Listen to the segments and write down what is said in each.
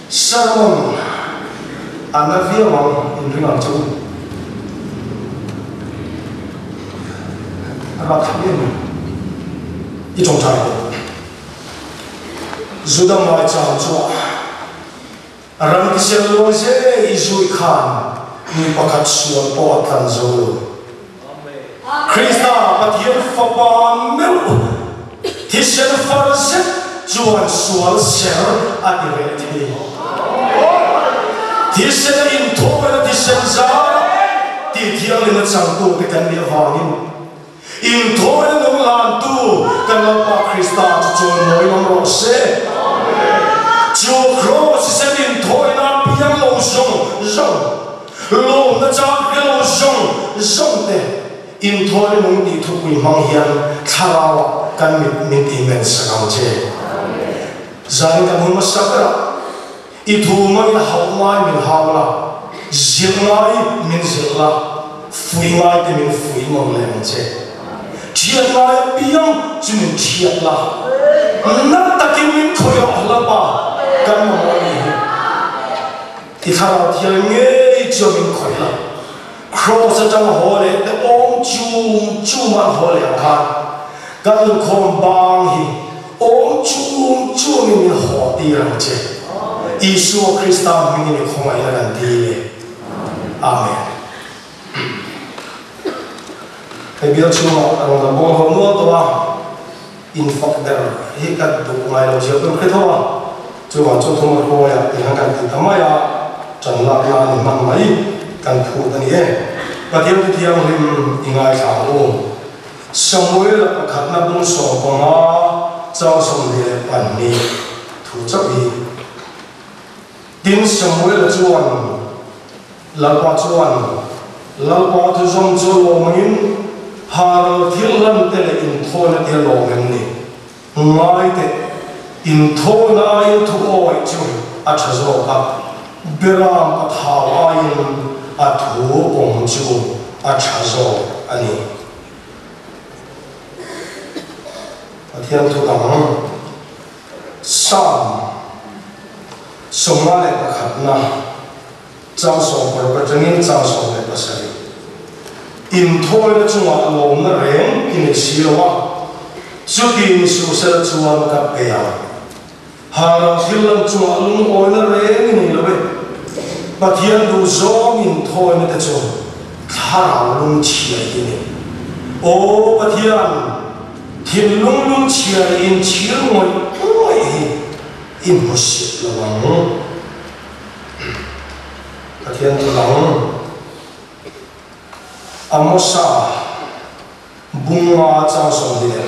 Sermon a na viau ang in ring ang che u. A rapthlak em em. I tawngtai bawk. Juda maicham chu a ram tisel luang zel i zui khan mi pakhat sual pawh a tlan zo lo. Krista Pathian Fapa meuh thisen far zet chuan sual ser a ti reh thei. Thisen a inthawina thisen zar tih thianghlim a changtute kan nih avangin inthawina nung hlantu kan Lalpa Krista chu chawimawi ngam rawh se. Chu Kraws thisen inthawina a piang lo zawng zawng. Lawmna chang hre lo zawng zawng te inthawi nung tih thupui hmang hian thlarauah kan mit min tih men sak ang che. Zan kan hun hmasa berah i thu hmangin hauh ngai min hau la, zilh ngai min zilh la, fui ngai te min fui nawn leh ang che. Thiat ngai apiang chu min thiat la, nat takin min khawih rawh Lalpa kan mamawh a nih hi. I thlarau thial ngei chu min khawih lo. Kraws atang haw leh te awm chum chum an haw leh ang khan kan lukhawm bang hi awm chum chum in min haw tir ang che. Isua Krista hmingin i khawngaihna kan dil e. Amen. Hei bial chhungah rawn la bawl ho nual tawh a. Infak ber hi ka duh ngai lo zia pawh hre tho a, chuvang chu thum hruaiah ti han kan ti ta mai a, ṭan lak na ni hman mai kan phut a ni e. Pathian thu thianghlim i ngaithla ang u. Samuel-a pakhatna bung 15 chang 22 thu chauh hi. Tin, Samuel-a chuan, Lalpa chuan, Lalpa thu zawm chu lawmangin Haral thil lan te leh inthawina te a lawm em ni? Ngai teh, inthawina aiin thu awih chu a tha zawk a, Beram pathau aiin a thu pawm chu a tha zawk a ni. Pathian thu dang. Psalm 51 na chang 60 atangin chang 17 Inthawina chungah lawmna reng i nei si lo a, chuti ni suhsela chuan ka pe ang. Haral thil lam chungah lungawina reng i nei lo e. Pathian duhzawng inthawina te chu thlarau lungchhia hi ni. Aw Pathian! Thinlung lungchhia leh inchhir ngawih ngawih hi i hmu sit lo ang. Pathian thu dang Amosa bunga chang 21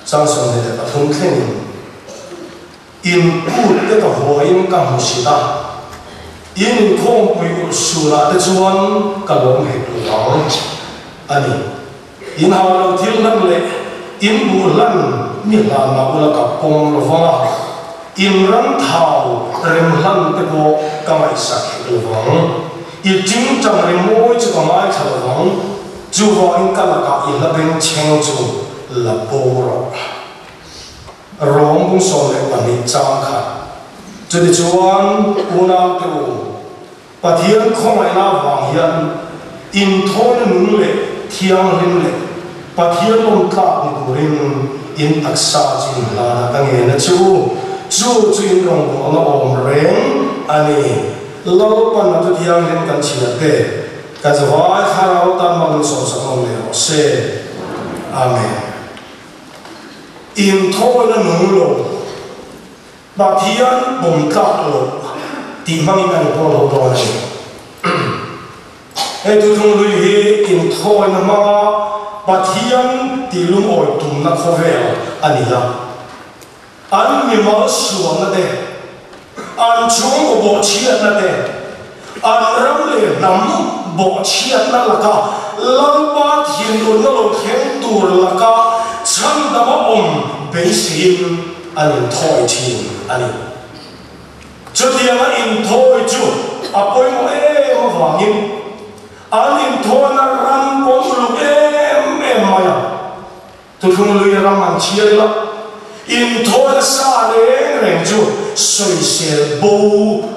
chang 23 thlengin in kut te ka huain ka hmu sit a, in inkhawmpui urhsunah te chuan ka lawm hek lo ang a ni. In hau lo thil hlan leh in buh hlan mi hlan mah ula ka pawm lo vang a, in ram thau rem hlan te pawh ka ngaihsak hek lo vang. I tingtang ri mawi chu ka ngaithla lo vang, chuvangin ka lakah i hla bengchheng chu la bo rawh. Rom bung 12 chang khat. Chutichuan unaute u, Pathian khawngaihna avang hian inthawina nung leh thianghlim leh Pathian lawm tlak ni turin in taksa chu in hlan a, ka ngen a che u. Chu chu in rawngbawlna awm reng a ni. Lalpan a thu thianghlim kan chhiar te, kan zavai thlarau tan hmangin sawmsak nawm leh rawh se. Amen. Inthawina nung lo. Pathian pawm tlak loh tih hmangin an inpawl ho dawn a ni. Hei thuthlung hlui hi inthawina hmanga Pathian tih lungawi tumna khawvel a ni a. An mimal sualna te, an chhungkaw bawhchhiatna te, an ram leh hnam bawhchhiatna laka Lalpa thinurna lo thleng tur laka chhandama awm beiseiin an inthawi thin a ni. Chutianga inthawi chu a pawimawh em avangin an inthawina ram pawh uluk em em mai a. Thuthlung lui ram an chhiar ila, inthawina sa reng reng chu sawisel bo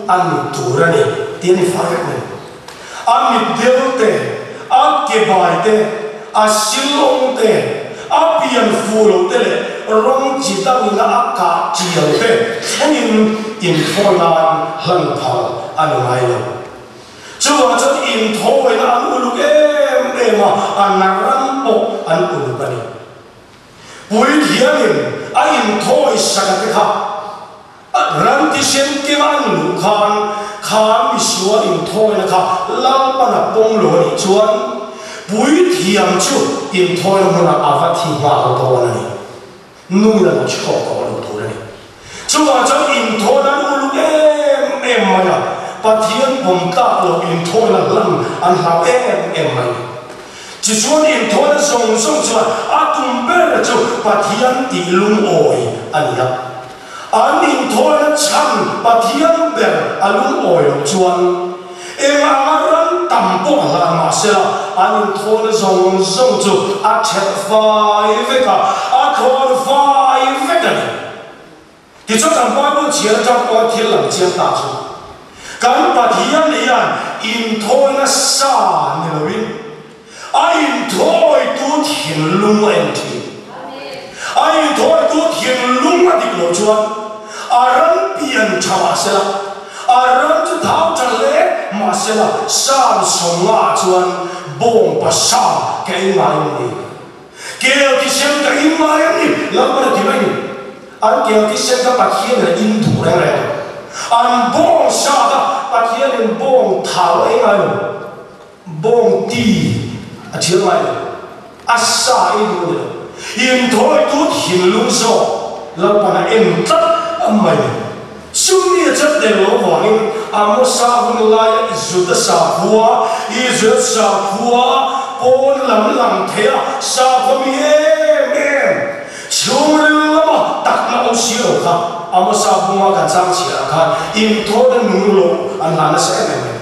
a ni tur a ni tih a ni fai vek mai. A mitdel te, a kebai te, a silawng te, a pian fuh lo te leh rawng chi dangina a kah tial te thlengin inthawi nan hlan phal a ni ngai lo. Chuvang chuan inthawina an uluk em em a, a naran pawh an uluk a ni. Puithiamin a inthawi saka te kha ran tisen kenga an luh khan, kha misual inthawina kha Lalpana pawm lo a nih chuan Puithiam chu inthawina hmunah a va thi nghal dawn a ni. Nungin a lo chhuak tawh lo tur a ni. Chuvang chuan inthawina an uluk em em mai a, Pathian pawm tlak loh inthawina hlan an hlau em em mai. Tichuan inthawina zawng zawng chuan a tum ber chu Pathian tih lungawi a ni a. An inthawina chhan Pathian ber a lungawi loh chuan eng anga ran tam pawh a hlan mah sela an inthawina zawng zawng chu a thelh fai vek a, a thlawn fai vek a ni. Tichuan kan Bible chhiar atang pawh thil lang chiang ta chu kan Pathian hian inthawina sa ni loin a inthawitu thinlung a en thin. A inthawitu thinlung a dik loh chuan a ram pian tha mah sela, a ram chu thau tha hle mah sela Psalm 50 chuan bawngpa sa ka ei ngai em ni? Kel thisen ka in ngai em ni? Lalpan a ti mai ni. An kel thisen kha Pathianin a in duh reng reng lo. An bawng sa kha Pathianin bawng thau a ei ngai lo. Bawng ti a thial ngai lo. A sa ei duh a ni lo. Inthawitu thinlung zawk Lalpan a en tlat mai ni. Chumi a chat der lo vangin Amosa hun laia Juda sakhua, Israel sakhua, pawn lam lang thei a sakhua mi em em, chhungril lama takna awm si lo kha Amosa bunga kan chang chhiah ang khan inthawhna nung lo an hlan nasa em em mai.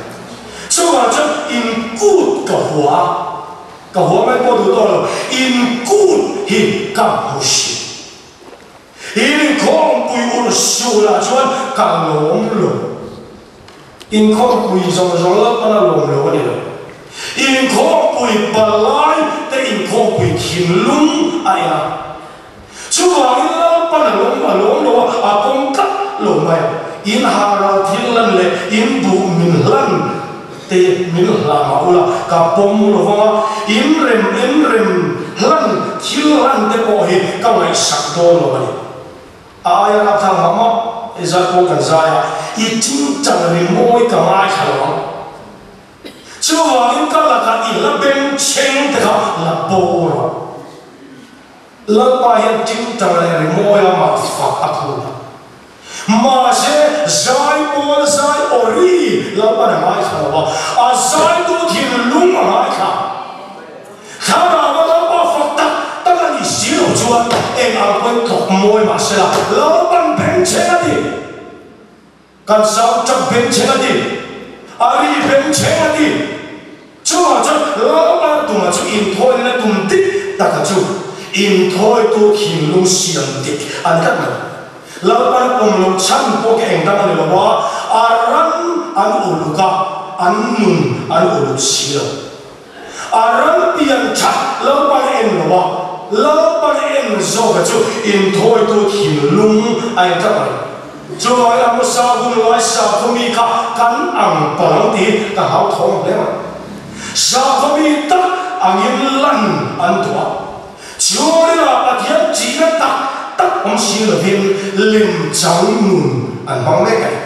Chuvang chuan inkut ka hua, ka hua mai pawh duh tawh lo, inkut hi ka hmu hrim. Inkhawmpui urhsulah chuan ka lawm lo. Inkhawmpui zawng zawng Lalpan a lawm lo a ni lo. Inkhawmpui palai te inkhawmpui thinlung a en a. Chuvangin Lalpan a lawm a lawm lo a, a pawm tlat lo mai a. In haral thil lan leh in duh min hlan te min hlah mah ula ka pawm lo vang a, in rem in rem hlan thil hlan te pawh hi ka ngaihsak dawn lo a ni. A aia rap thang mah mah i zai pawh kan zai a, i tingtang rimawi ka ngaithla lo ang. Chuvangin ka lakah i hla bengchheng te kha la bo rawh. Lalpa hian tingtang leh rimawi amah fak a phut a. Mahse, zai pawl zai aw ri Lalpan a ngaithla lo a, a zaitu thinlung a ngaithla. Thlarau a Lalpa fak tak tak a nih si loh chuan eng ang pawhin tlawk mawi mah sela, Lalpan bengchheng a ti. Kan soundtrack bengchheng a ti. A ri bengchheng a ti. Chuvang chuan Lalpa tuma chu inthawina tum dik taka chu inthawitu thinlung siam dik a ni tlat mai. Lalpan pawm loh chhan pawh khi engdang a ni lo a, a ram an uluk a, an nun an uluk si lo. A ram pian that Lalpan a en lo a, Lalpan a en zawka chu inthawitu thinlung a en tlat mai. Chuvangin a hmasa hun lai sakhaw mi kha kan ang palh ang tih ka hlauthawng hle mai. Sakhaw mi tak angin lan an duh a, chhungrila Pathian ṭihna tak tak awm si lovin lem chang nun an hmang mek a ni.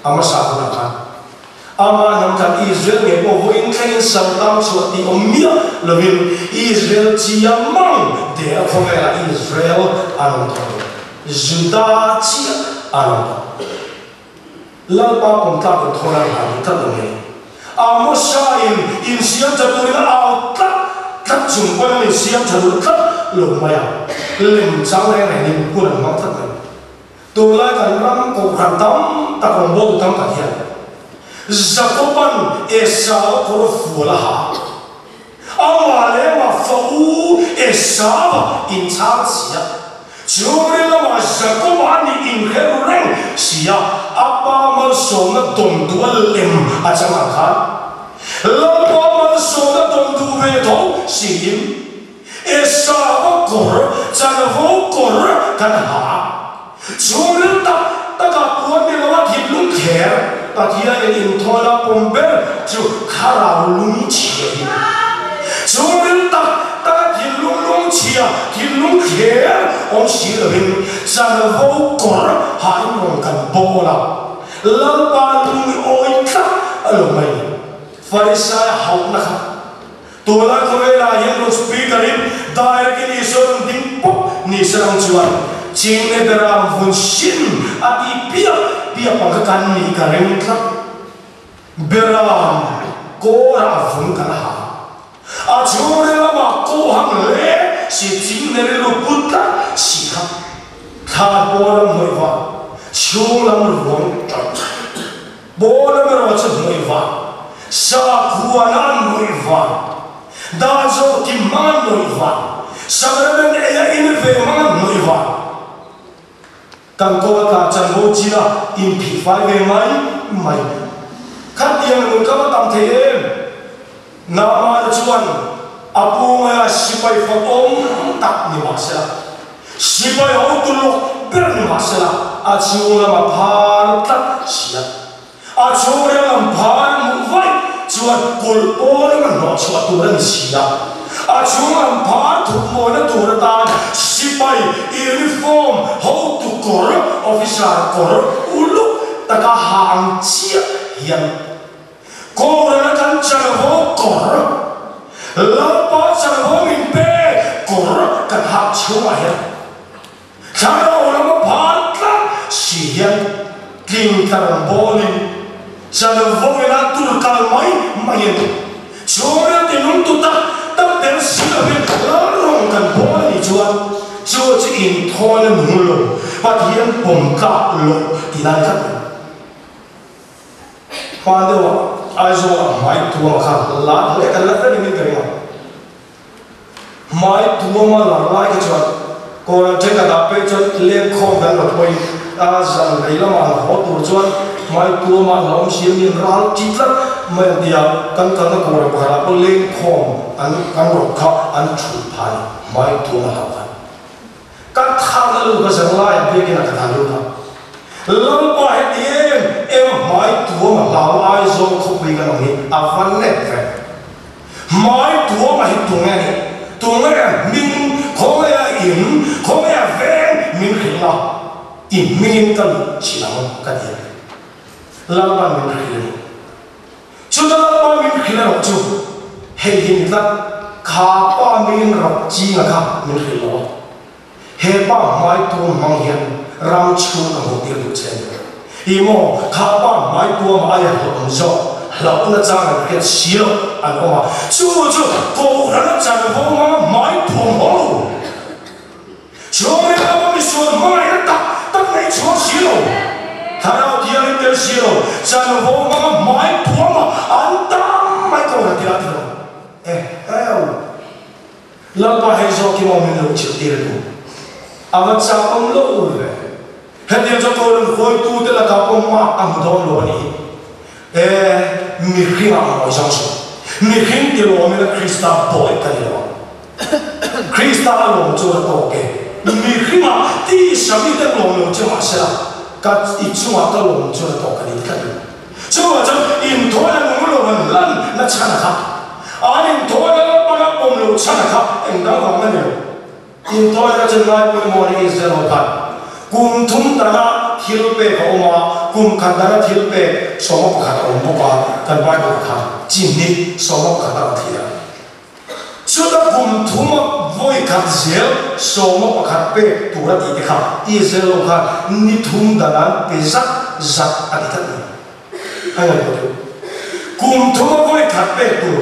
A hmasa hunah khan Amah hnam kan Israel ngei pawh vawiin thlengin saltang chhuah tih awm miah lovin Israel chi a mang der a khawvelah Israel an awm tawh lo. Juda chiah an awm tawh. Lalpa pawmtlak in thawn an hlan duh tlat lo ngei. Amosa in insiam tha turin a au tlat tlat chung pawn an insiam tha duh tlat lo mai a, lem chang reng rengin hun an hmang tlat mai. Tunlai kan ram kohhran tam tak rawngbawltu tam tak hian Jakoban Esau kawr fual a ha a, amah leh amah fa u Esau-a inchhang si a. Chhungril lamah Jakoba a nih inhre ru reng si a, a pa malsawmna dawn duh a lem a chang ang khan Lalpa malsawmna dawn duh ve tho siin Esau-a kawr, chanvo kawr kan ha a. Chhungril tak takah puan ni loa thinlung thler Pathianin inthawina pawm ber chu thlarau lungchhia hi a ni. Chhungril tak taka thinlung lungchhia, thinlung thler awm si lovin chanvo kawr hain rawn kan bawl a, Lalpa lung i awi tlat a lo mai ni. Farisai hauhna kha Tunlai khawvelah hian rawn speaker in direct in Isua rawn ding pawp ni se lang chuan Chingne Beram vun sin a ti piap piap ang kha kan nih ka ring tlat. Beram kawrah vun kan ha. A chhungril lamah kawhang hle si Chingne rilru put tlat si kha thlan pawl lam hnawih vang chhung lam ruang tlat. Pawl lam erawh chu hnuai van, sakhuana an hnuai van, dan zawh kim hmang an hnuai van, sacrament ei a in ve hmang an hnuai van. Kan kaw tla chanvo chin a inphih fai ve mai mai. Khatiang nun kha va tam thei em? Naamana chuan a pu ngaia sipai fakawm tak ni mah sela, sipai hotu lawk ber ni mah sela, a chhung lama phar tlat si a. A chhungril lam phar hmuh vaih chuan kulh pawl lama hnawh chhuah tur a ni si a. A chhung lam phar thup mawina tur atan sipai uniform hotu kawr, officer kawr uluk taka ha ang chiah hian Kawrana kan chanvo kawr, Lalpa chanvo min pe kawr kan hak chhungah hian thlarau lama phar tlat si hian tling tlar bawlin chanvo ina tur kal mai maiin chhungril tinung tu tak tak tel si lovin Lalrawng kan bawl a nih chuan chu chu inthawina nung lo Pathian pawm tlak loh tih lai tlat a ni. Hma deuh ah Aizawl ah hmai tuam kha la hle kan la vek in ka ring a. Hmai tuam a lar lai kha chuan Kawn thenkhat ah phei chuan lengkhawm kan rawn pawhin a zan rei lamah an haw tur chuan hmai tuam ah an awm si a mi an ral ti tlat mai an ti a, kan kalna kawr pakhat ah pawh lengkhawm an kan rawn kha an thut phah a ni hmai tuam a hlauh khan. Ka thar na lut a zirlai ah biakin ah ka thar lut a. Lalpa heti em em a hmai tuam a hlau Aizawl khawpui kan awm hi a va nep ve. Hmai tuam a hi tunge a nih? Tunge a hming? Khawnge a in? Khawnge a veng? Min hrilh la, i hmingin ka luh chhin ang ka ti a ni. Lalpa'n min hrilh a ni. Chuta Lalpa min hrilh erawh chu hei hi ni tlat, kha pa miin rak chinga kha min hrilh lo a, he pa hmai tuam hmang hian ram chhung ka hmuh tir duh che a ni. I maw, kha pa hmai tuam aia hlauhawm zawk, hlauhna chang an hriat si loh an awm a, chu chu Kohhrana chanvo hmanga hmai tuam haw lo. Chhungril lama misual hmangaihna tak tak nei chhuak si lo, Thlarau Thianghlim tel si lo, chanvo hmanga hmai thuama an tam mai ko la tila ti lo. Eheu! Lalpa hei zawk hi maw min lo chhilhtir a duh? A va chak awm lo ve. Hetiang chu Koran huaitute lakah pawh mark a hmu dawn lo a nih hi. E, mihringah a ngawi zawng suh. Mihring ti lawmin a Krista bawi ka ni lo ang. Krista a lawm chuan a tawk e. Mihringah tisa mite lawm lo che mahsela ka i chungah ka lawm chuan a tawk a ni ti tlat lo. Chuvang chuan inthawina nung lo han lan na chhan a kha. An inthawina Lalpana pawm lo chhan a kha engdang vang a ni lo. Inthawina chu ngai pawimawh ni Israel ho khan kum thum dana thil pek a awm a, kum khat dana thil pek 11 a awm bawk a, kan Bible khan chi hnih 11 a rawn thlir a. Chuta kum thuma vawi khat zel 11 pek tur a tih te kha Israel ho khan ni thum dana an pe zat zat a ti tlat mai. A ngaihtuah deuh. Kum thuma vawi khat pek tur,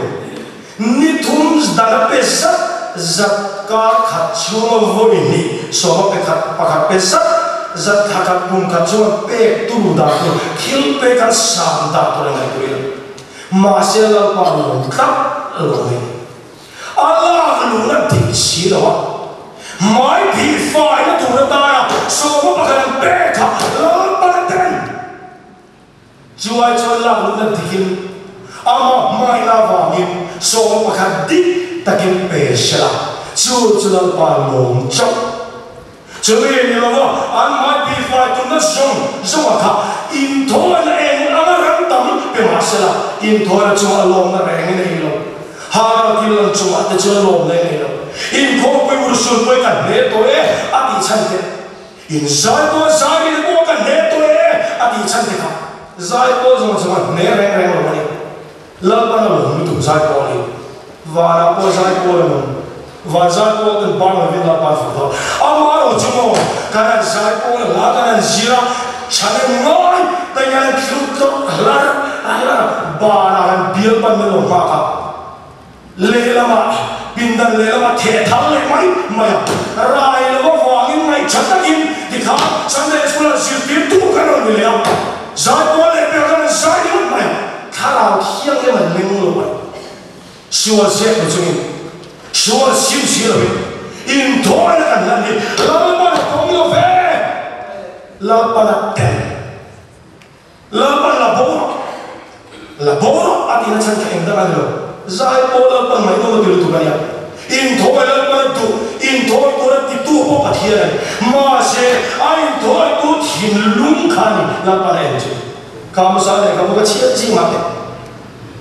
ni thum dana pe zat zat kar khat chhunga vawi hnih sawma pe khat pakhat pe zat zat thla khat kum khat chhunga pek turu dan tur thil pek an sam dan tur a ngaihtuah ila. Mahse Lalpa lawm tlat lo mai. A lak luhna dik si lo a. Mai phih faina tur atana sawma pakhat an pek kha Lalpan a ten. Chu ai chuan lak luhna dikin ama hmaina avangin sawma pakhat dik takin pe se la, chu chu Lalpa lawm chauh. Chumi ni lova an mai phih fai tumna zawng zawnga kha inthawina eng anga ram tam pe mah se la, inthawina chungah lawmna reng in ei lo. Hara thil lang chungah te chuan lawmna in ei lo. Inkhawmpui urhsun pawhin kan hle tawh e a tih chhan te, in zai pawh zai rih pawh kan hle tawh e a tih chhan te kha zai pawh zawng zawng a hne reng reng lo a ni. Lalpan a lawm lutuk zai pawh a ni. Vanah pawh zai pawl an awm. Van zai pawl ten bang lovin Lalpa fak dawn. Amaherawh chu maw kan han zai pawl a hla kan han zir a, chhan en ngai ta hian an thluk tlawrh hlar hlar a, banah han bial pan min lo nghak a, lehlamah pindan lehlamah theh thar leh mai mai a, rai lo avangin ngaihṭha takin tikhan Sunday School-ah zirtirtu kan rawn ni leh a, zai pawl leh pek kan han zai ringawt mai a, thlarau thianghlim an meng lo a ni. Sual zep lo chungin, sual sim si loin inthawina kan hlan hi Lalpan a pawm lo ve. Lalpan a tel. Lalpan la bo rawh, la bo rawh a tihna chhan kha eng dang a ni lo. Zai pawh Lalpan ngaihnawm a ti lutuk a nia. Inthawi Lalpan a duh, inthawi tura titu pawh Pathian a ni. Mahse, a inthawitu thinlung kha a ni Lalpan a en chu. Khamsa lehkhabu ka chhiat zingah te.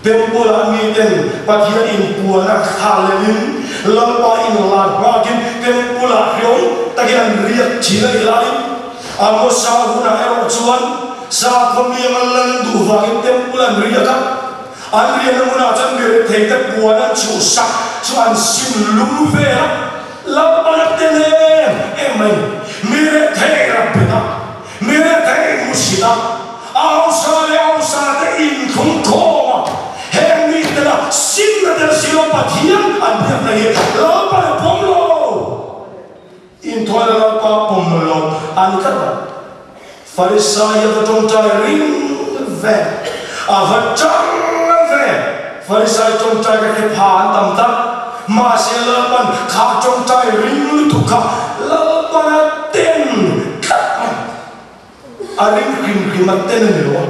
Temple-ah miten Pathian inpuana thla lelin, Lalpa inlan nghakin Temple-ah hreawm takin an riak thin a nih laiin, Amosa hunah erawh chuan sakhaw miang an lan duh vangin Temple an riak a, an riahna hmunah chuan mi retheite puan an chhuhsak chu an sim lum vel a, Lalpa la tel em em mai ni, mi rethei rabbet a. Mi rethei hmusit a, a hausa leh hausa te inthlung khawm a, heng mite la simna tel si lo Pathian an biakna hi Lalpa la pawm lo. Inthawina Lalpa pawm lo an tlat lo. Farisai a va tawngtai ring ve, a va tang ve. Farisai tawngtai ka hre pha an tam tak. Mahse Lalpan kha tawngtai ring lutuk kha Lalpan a ten tlat mai. A ring hrim hrim a ten a ni lo a.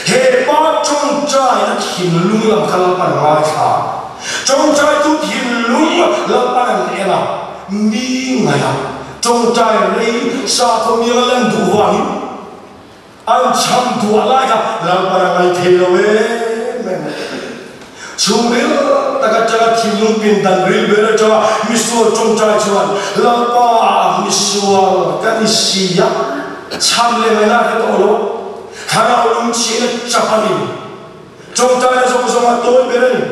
He pa tawngtai a thinlung lam kha Lalpan a ngaithla a. Tawngtai tu thinlung Lalpan an en a, mi ngaih a, tawngtai rei sakhaw miang a lan duh vangin An chham duah lai kha Lalpan a ngaih thei lo em em. Chhungril tak atanga thinlung pindan ril ber atanga misual tawngtai chuan Lalpa misual ka ni si a, chham leh ngaihna hre tawh lo, thlarau lungchhin a chap a ni. Tawngtaina zawng zawng a tawi ber a ni.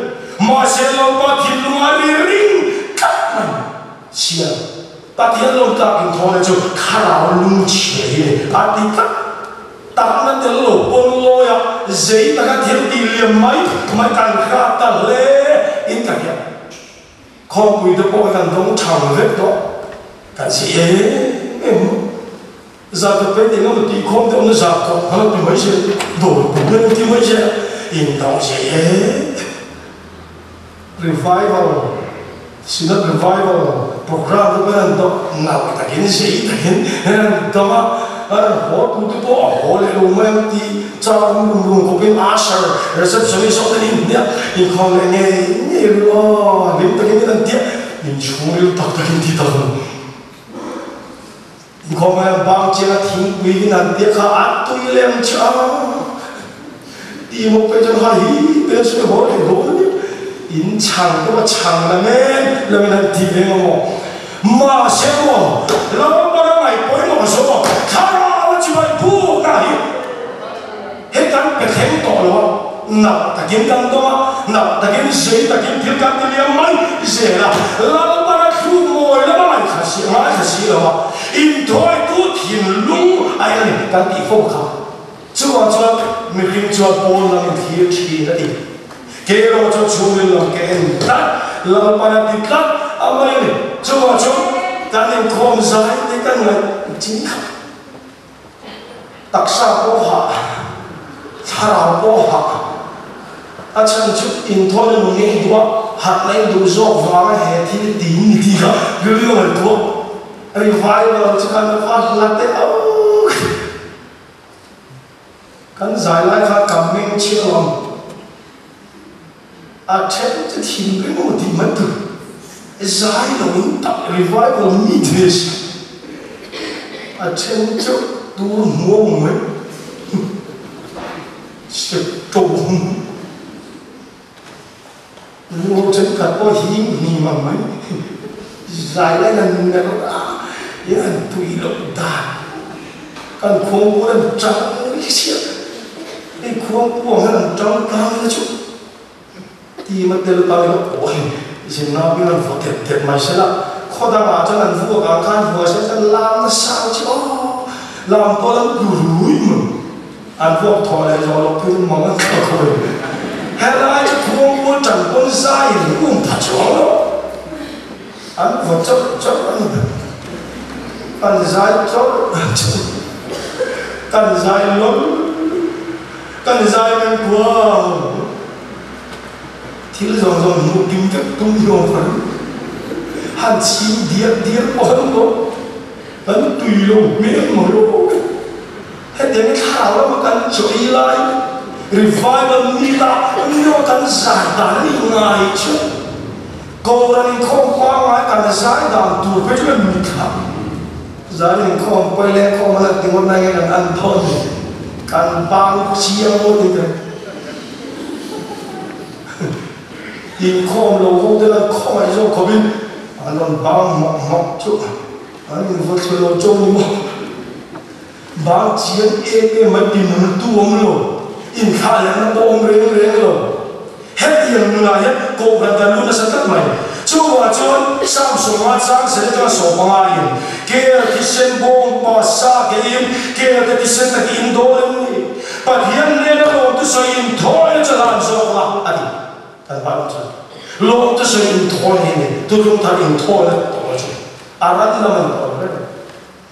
Mahse Lalpa thinlung a ri ring tlat mai sia. Pathian lo tlak in thawhna chu thlarau lungchhia hi a ti tlat. Takna tel lo pawn lawi a zei taka thil tih liam mai mai kan hrat ta hle in ka hria. Khawmpui te pawh hi kan dawng thang vek tawh. Kan si em em. Zah pe eng emaw tih khawm te awmna zah tawh kha ti mai se, dawr pui emaw ti mai se, in dang se e. Revival, Synod Revival program te pawh an dawng nalh takin zei takin an dawng a, an haw tu te pawh a haw leh lo mai ang tih chang rum rum khawpin usher, receptionist ho ten in hniak inkhawm leh ngei ngei ru aw, hlim takin in an tiah, inchhungril tak takin ti tak ang. Khawmai bang chiang a thingpui in an tia kha a tui lem che a ti maw pe chuan ha hi te sui haw leh dawn a ni in chhang te pawh chhang la men lo in an ti ve ngawm maw mahse maw Lalpana ngaih pawimawh zawk thlarau a chibai buk na hi He kan pe thleng tawh lo a, nalh takin kan dawng a, nalh takin zei takin thil kan ti liam mai zel a, Lalpan a thluk mawi lama ngaihthla si ngaithla si lo a, inthawitu thinlung a en a ni kan tih fo kha. Chuvang chuan mihring chuan pawn lam in thlir thin a ti. Kei erawh chuan chhungril lam ka en tlat, Lalpan a ti tlat a mai a ni. Chuvang chuan kan inkhawm zai te kan ngaih chin kha. Taksa pawh hah, thlarau pawh hah. A chhan chu inthawina nun ngei duh a, harhna in duh zawk vanga he thil ti in ni tih kha rilru a ngaihtuah. Revival chu kan va hla teh auh. Kan zai lai kha ka meng chhiah lo ang. A then chu thinrim emaw tih mai tur. Zai lo in tak revival mi te si. A then chu tur hmuam mai. Sep to hum. Lu thenkhat pawh hi hnim ang mai. Zai lai an ner a, i an tui loh dan. Kan khuangpu an tang ri chiah. Hei khuangpu ang hian an tang tlang ila chu team a tel ta ila pawh hei zirna bing an vaw dep dep mai sela. Khaw dangah chuan an vuak ang khan vua se chuan lam nasa ang chi aw lam pawl an tlu rui mai. An vuak thawh leh zawh loh phei chu mang an tla khawi. Helai chu khuangpu tan pawn zai in um pha chuang lo. An vaw chawrh chawrh a ni ber. Kan zai chawrh chawrh. Kan zai lawlh. Kan zai meng kuau. Thil zawng zawng hmuh kim vek tum hi awm kha ru. Han chhim dial dial pawh an awm. Kan tui lo hmel maw lo. Hetiang hi thlarau lama kan chaw ei lai, revival ni lah nio kan zai dan a nih ngai chu Kohhran inkhawm pangngai kan zai dan tur phei chu kan mitthla zai inkhawm pawi leh khawm a lan ti ngawt nai nge kan an thawn ni kan bang chiang ngawt ni te inkhawm lo ho te lan khawngaih zawk khawpin an rawn bang mawk mawk chu an invaw thlu lo chauh ni maw. Bang chian em em mai pinun tu awm lo, inthlah lehna pawh awm reng reng lo. Hetiang nunah hian Kohhran kan lu nasa tlat mai. Chuvangah chuan Psalm 50 chang sel atanga 15 in, Kel thisen bawng pa sa keiin, kel te thisen tak in dawn em ni? Pathian hnena lawmtu sawi in thawi na chalan zawk la, a ti. Kan Bible chuan lawmtu sawi in thawi hi a ni, tutlung thar in thawi na tawh chu a ran lam an tawh lo reng.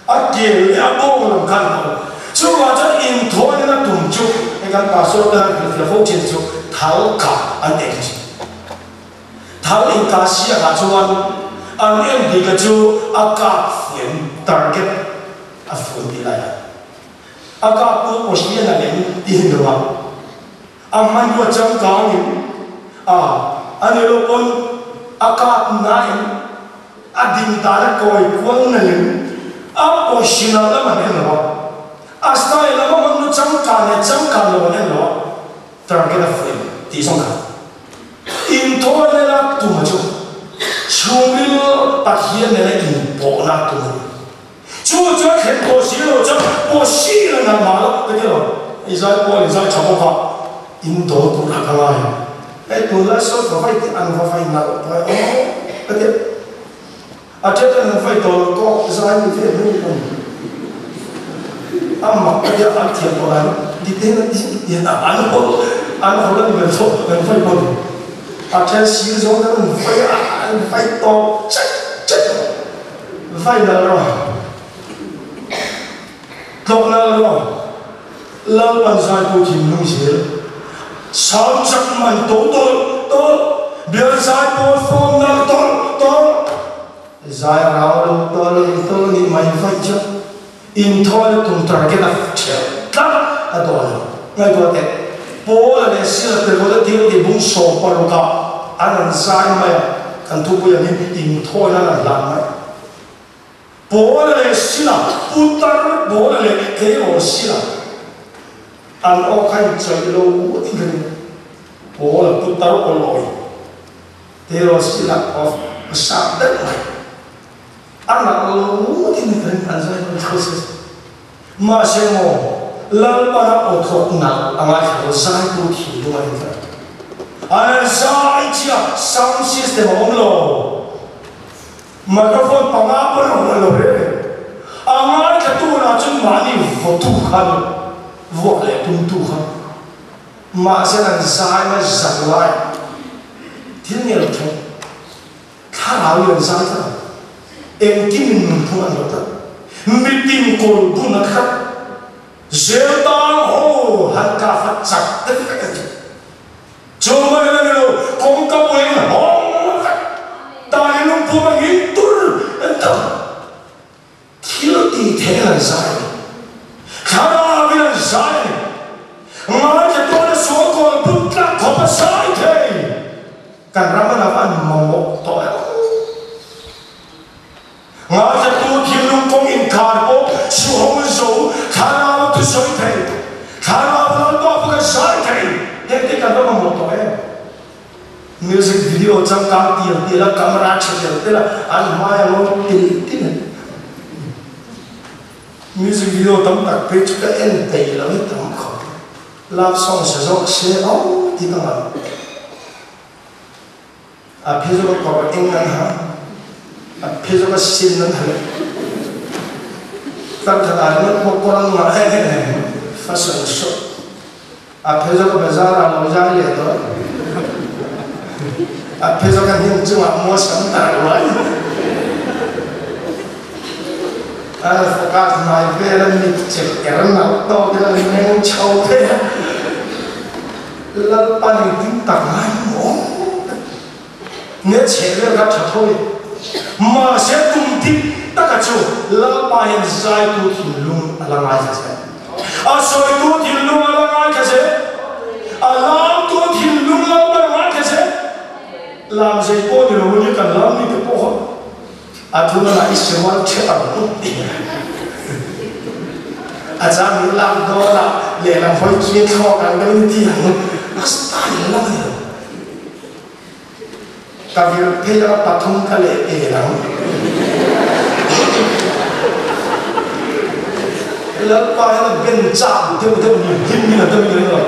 A kel leh a bawng lam khan a awm. Chuvang chuan inthawina na tum chu hei kan pastor te han hrilhfiah fo thin chu thal kah an teh kha chu. Thal inkah siakah chuan an en bik a chu a kap fuem, target, a fuem tih lai a. A kap tu Australian a lem ti hin lo a. A hmanrua changkang in a a ni lo pawn a kap na in a ding dan a kawi kual na in a position ah lam an en lo a, a style lam a hmanrua changkan leh changkan lo an en lo a, target a fuh em tih zawng kha inthawi nena tum a chu chhungril Pathian nena inpawhna tum a ni. Chu chuan thlen pawh si lo chuan pawh si la nalh mah lo ka ti lo. I zai pawh in zai tha bawk a, in dawl tur kha ka ngai a. Hei tunlai sawn ka vai tih an va vai nalh tawh e aw ka ti a. A then ten an vai tawh lo kawk zai ni ve mai ang. A mak ka ti a, an thiam tawh lai ti te hian an ti a, an hawl an hawl a ni ber chawk an vai pawh ni. A then sir zawng ten an vai a, an vai tawh chet chet. Vai nalh rawh, tlawk nalh rawh, Lalpan zaipu thinlung zel, Sau chak man to tawlh tawlh, Bial zaipawl fawm nalh tawlh tawlh, Zai rau lo tawlh tawlh nih mai vaih chu inthawina tum target a ṭhelh tlat a dawn lo. Ngaihtuah teh, Paula leh Sila te ruala thil ti bung 16 ah an rawn zai mai a, kan thupui angin inthawina an rawn hlan mai. Paula leh Sila, putar Paula leh tleirawl Sila an aw kha inchawih lo in ka ring. Paula putar aw lawi, tleirawl Sila aw sap deuh mai. A nalh lo in ka ring an zai dawn tho se. Mahse maw, Lalpana aw thawk nalh a ngaithla lo zai tur thinlung a intlar. An zai chiah sound system a awm lo. Microphone panga pawn a awm lo reng reng. A ngaithla tu lah chu mahni vawtu kha a ni, vuak leh tumtu kha. Mahse an zai mai zan lai thil nge lo thleng. Thlarau lian zai tlat ang. Engkim in nunphung an lo tlat. Mitin kawl bun a khat. Zel tang ho han ka fa chak te vek a ti. Chu mai la ni lo, kawngka pawh in hawng vek. Tani lungphum ang in tur an tam. Kan ram a van mamawh tawh em? Ngaithla-tu thinlung kawng inkhar pawh suhawng zo, thlarau thusawi thei, thlarau lalpa pawh kan zai thei, heng te kan va mamawh tawh em? Music video changkang tial tial a, camera tha tel tel a, an hmai a ngawi til til a. Music video tam tak phei chu ka en peih lo hi tam khawp. Love song sa zawk se aw ti ka ngai. A phe zawk a kawr eng an ha, a phe zawk a sin an ha leh. Tlar khat ah ringawt pawh kawr an ngah em em fashion show. A phe zawk a bazar ah lo zai leh dawn. A phe zawk a hnim chungah mual sam tar uai. A focus hnai vel a mit chek er nalh tawk in a meng chho phei a. Lalpa nih ding tak ngai maw? Nge chheh vel kha tha tho e. Mahse tum dik taka chu Lalpa hian zaitu thinlung a la ngaithla zel. A sawitu thinlung a la ngaithla zel. A lamtu thinlung Lalpa a ngaithla zel. Lam zei pawh ni lo in kan lam mi te pawh a thununah i sirual ṭhep ang u ti a chang min lak dawn a lehlam hawi khi thlawk ang deuh in ti ang a style lam a ni lo. Ka vir phei a pathum ka leh el ang. Lalpa hian a ben chak deuh deuh ni hlim in a dam in a ring lo.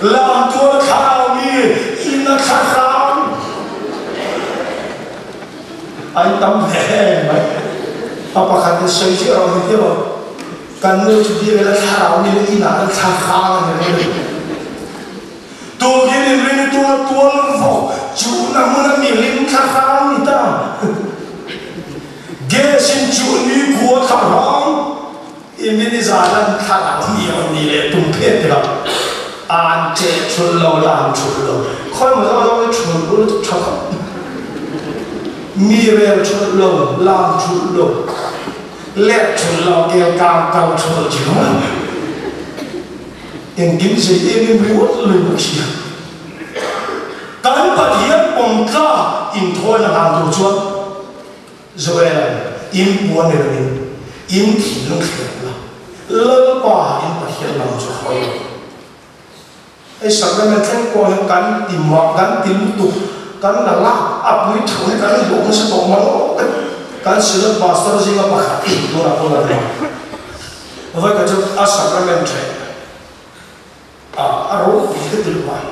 Lamtual thlarau mi in a thla hram. An tam hle mai. Pa pakhat in sawi chiah rawh ni tiraw. Kan nu chu biak ila thlarau mi inah an thla hrang a ni reng. Tukin in ring tual tual vawk chu na hmun a mi lim thla hrang ni ta. Gas in chu ni khua thla hrang in ni zan an thlarau mi a ni leh tum phet tikah an che thul lo lam thul lo khawi maw zawng zawng hi thul ul chu tha khawp mi rel thul lo lam thul lo let thul lo kel kang kal thul chi lo. Engkim zei em em ringawt lui bawk sia. Kan Pathian pawm tlak inthawi na hlan tur chuan Joel-a'n in puan ni lovin in thinlung thlir ula, Lalpa in Pathian lam chu hawi lo. Hei sacrament thleng pawh hian kan ti mah, kan ti lutuk, kan la lak a pui tho hi kan hlawh nasa tawh mang awk e. Kan Synod Pastor zinga pakhat tunah pawh la ni. Vawikhat chu a sacrament ṭheh a a ropui ka ti luai.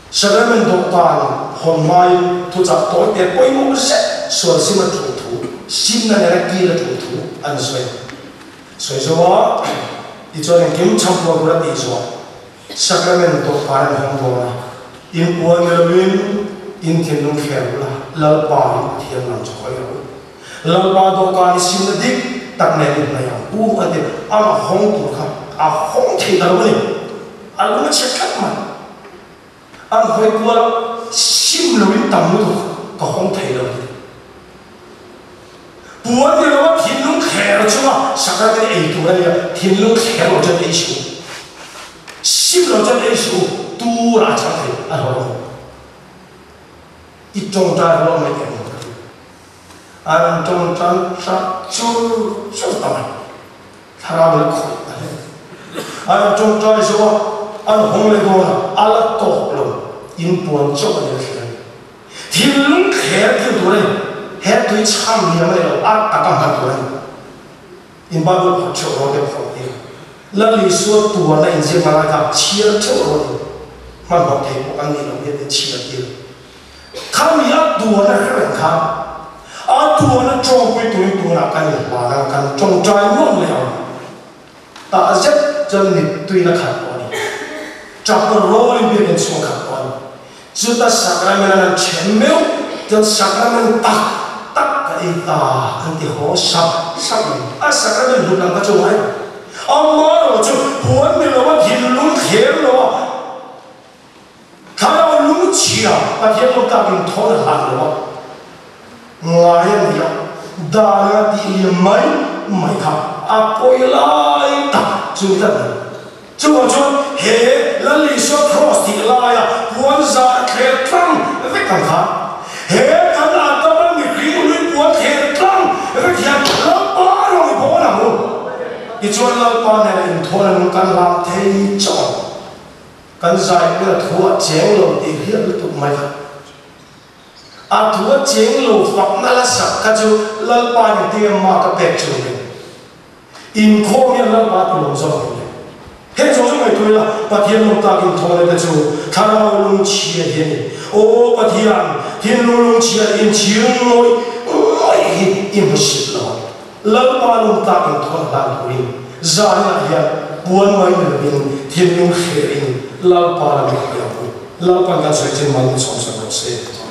Sacrament dawhkan hawn hmain thuchah tawi te pawimawh zet sual sim a ṭul thu, simna nena kil a ṭul thu an sawi. Sawi zo a, tichuan engkim chhampual tur a tih zawh sacrament dawhkan an hawng dawn a, inpuan ni loin in thinlung thler ula, Lalpa in Pathian lam chu hawi rawh u. Lalpa dawhkan i simna dik tak nen i hnaih ang u a ti. A hawng tur kha a hawng thei ta lo a ni. A lung a chhe tlat mai. An hawi kual a, sim loin tam lutuk ka hawng thei lo a ti. Puan ni lo a thinlung thler chunga sacrament ei tur a nia, thinlung thler lo chuan ei suh u. Sim lo chuan ei suh u, tur ah chang thei a hlawh lo. I tawngtai rual mai teh ang ka ti. An tawngtai ṭap chur chur ta mai. Thlarau in a khawih ta hle. An tawngtai zo a, an hawng leh dawn a, a la tawk lo. In puan chauh a ni a thlir a ni. Thinlung thler thil tur a ni. He tui chham liam a ni lo, a taka hman tur a ni. In Bible phawrh theuh rawh deuh phawrh tir. Lal Isua tuarna inziak na lai kha chhiar theuh rawh deuh. Hmanhmawh thei pawh kan nih loh hian in chhiar tir. Khami a tuarna hre reng khan a tuarna tawngpui turin tunah kan inhlan a, kan tawngtai nuam leh ang. Tah zet chuan mittuina khat pawh a ni. Tap rawlin biakinn chhung khat pawh a ni. Chuta sacrament an then meuh chuan sacrament tak tak ka ei ta an ti haw sap sap mai. A sacrament hlut ang kha chu ngai lo. Amaherawhchu chu puan ni lo a thinlung thler lo a thlarau lungchhia Pathian lo tlak in thawn a hlan lo a ngai a ni a, dan a tih liam mai mai kha a pawi lai tak chu tlat a ni. Chuvang chuan he Lal Isua Kraws tih laia puan zar thler tlang vek ang kha, he kan Adama mihring lui puan thler tlang vek hian Lalpa rawng i bawl ang u. Tichuan Lalpa nena inthawn a nung kan hlang thei chauh ang. Kan zai hmel thu a cheng lo tih hriat lutuk mai kha. A thu a cheng lo fakna la sak kha chu Lalpa in ti em mah ka pek chu ni. Inkhawm hian Lalpa ti lawm zawk ni le. Heng zawng zawng ngaihtuah ila Pathian lawm tak inthawhna te chu thlarau lungchhia hi a ni. Aw Pathian, thinlung lungchhia inchhir ngawih ngawih hi i hmu sit lo. Lalpa lawm tak inthawh hlan turin zaninah hian puan mai ni lovin thinlung hrehin Lalpa lam i hawi ang u. Lalpa'n kan sawi chin mal min sawmsak rawh se.